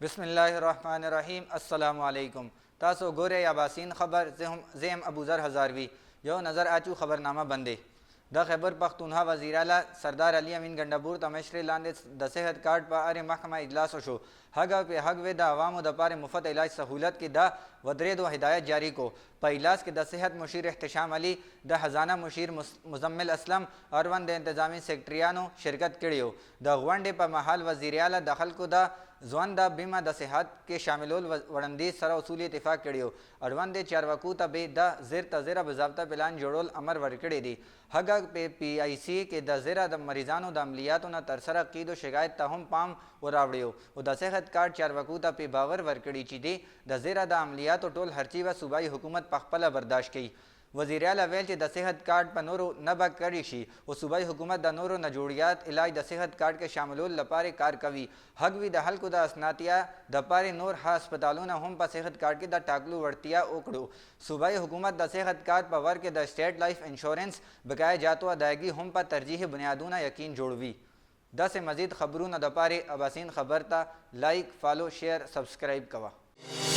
بسم الله الرحمن الرحیم. السلام علیکم. تاسو ګورئ اباسین خبر. زه یم ابوذر هزاروي. یو نظر اچو خبرنامه بندې. د خیبر پښتونخوا وزیراعلی سردار علي امین ګنډاپور ته مشرۍ لاندې د صحت کارډ په ارې محکمه اجلاس وشو. هغه په هغوې د عوامو دپاره مفت علاج سهولت کې د ودرېدو هدایت جاري کو. په اجلاس کې د صحت مشیر احتشام علي، د خزانه مشیر مزمل اسلم، اړوند د انتظامي سیکرټریانو شرکت کړی و. د غونډې په مهال وزیراعلی د خلکو د ژوند د بیمه د صحت کې شاملول وړاندیز سره اصولي اتفاق کړی و. اړوند چارواکو ته به د زر تر زره باضابطه پلان جوړول امر ورکړی دی. هغه په پي آی سي کې د زره د مریضانو د عملیاتو نه ترسره کیدو شکایت ته هم پام وراوړیو او د صحت کارډ چارواکو ته پې باور ورکړی چې دی د زره د عملیاتو ټول خرچې به صوبايي حکومت پخپله برداشت کوي. وزیراعلی ویل چې د صحت کارډ په نورو نه به کړی شي او صوبايي حکومت د نورو نجوړیات علاج د صحت کارډ کې شاملولو لپاره کار کوي. هغوي د خلکو د اسناتیا دپاره نور ښه هسپتالونه هم په صحت کارډ کې د ټاکلو وړتیا وکړو. صوبايي حکومت د صحت کارډ په ور کې د سټیټ لایف انشورنس بقایا جاتو ادایګي هم په ترجیحي بنیادونه یقین جوړوي. داسې مزید خبرونه دپاره اباسین خبر ته لایک، فالو، شیر، سبسکرایب کوه.